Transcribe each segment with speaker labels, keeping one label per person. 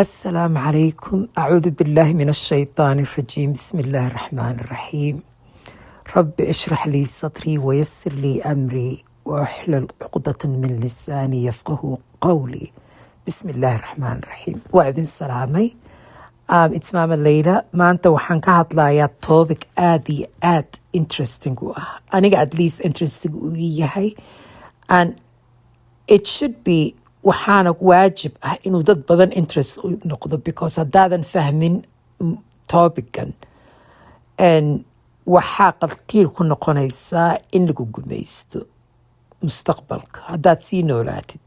Speaker 1: Asalaamu calaykum. Acuudu billaahi min ashaytaani arajiim. Bismi illaahi araxmaani araxiim. Rabbi ishrax lii sadrii wayasir lii amrii waaxlul cuqdatan min lisaanii yafqahu qawlii. Bismi illaahi araxmaani araxiim. Waa idin salaamay. It's Mama Leyla. Maanta waxaan ka hadlayaa topic aad iyo aad interesting u ah, aniga at least interesting uu ii yahay, and it should be, waxaana waajib ah inuu dad badan interest u noqdo, because haddaadan fahmin topican, waxaa qalqiil ku noqonaysaa in lagu gumaysto mustaqbalka haddaad sii noolaatid.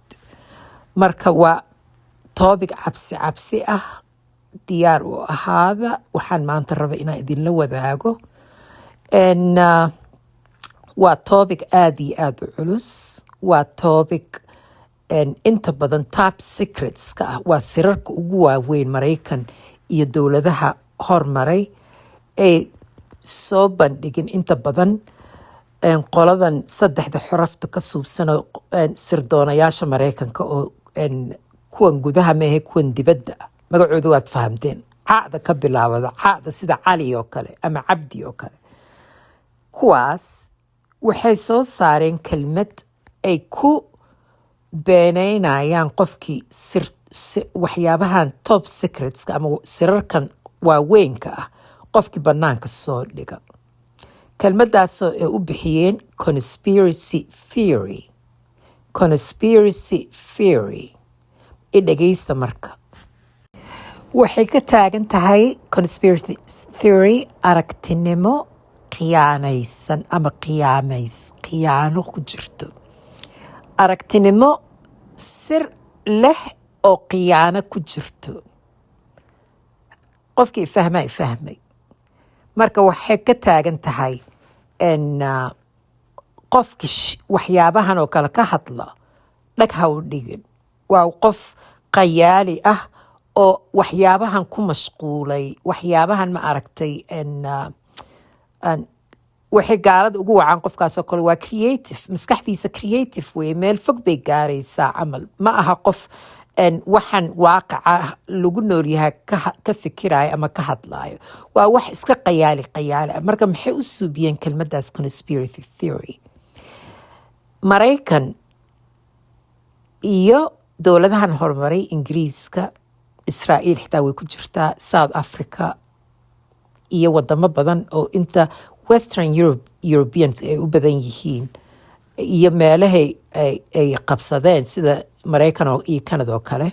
Speaker 1: Marka waa topic cabsi cabsi ah, diyaar u ahaada. Waxaan maanta raba inaan idinla wadaago. Waa topic aada iyo aada u culus. Waa topic inta badan top secrets ka ah. Waa sirarka ugu waaweyn Maraykan iyo dowladaha hormaray ay soo bandhigin inta badan. Qoladan saddexda xorafta ka suubsanoo sirdoonayaasha Maraykanka oo kuwan gudaha meehe, kuwan dibadda ah, magacooda waad fahamteen, caacda ka bilaabada, caacda sida Cali oo kale ama Cabdi oo kale, kuwaas waxay soo saareen kelmad ay ku beeneynayaan qofkii sir waxyaabahan top secretska ama sirarkan waaweynka ah qofkii banaanka soo dhiga. Kelmadaasoo ay u bixiyeen conspiracy theory. Conspiracy theory, i dhegeysta. Marka waxay ka taagan tahay conspiracy theory aragtinimo khiyaanaysan ama khiyaamays, khiyaano ku jirto, aragtinimo sir leh oo khiyaano ku jirto. Qofkii fahmaa fahmay. Marka waxay ka taagan tahay qofki waxyaabahan oo kale ka hadla, dhag ha u dhigin. Waa qof qayaali ah oo waxyaabahan ku mashquulay, waxyaabahan ma aragtay. Waxay gaalada ugu wacaan qofkaasoo kale waa creative, maskaxdiisa creative weye, meel fog bay gaaraysaa camal. Ma aha qof waxaan waaqaca lagu noolyahay ka fikirayo ama ka hadlaayo. Waa wax iska qayaali qayaali ah. Marka maxay u suubiyeen kelmadaas conspiracy theory? Maraykan iyo dowladahan horumaray, Ingiriiska, Israa'iil xitaa way ku jirtaa, South Africa iyo wadamo badan oo inta Western Europe, Europeans ay u badan yihiin, iyo meelahay ay qabsadeen sida Maraykan iyo Canada oo kale.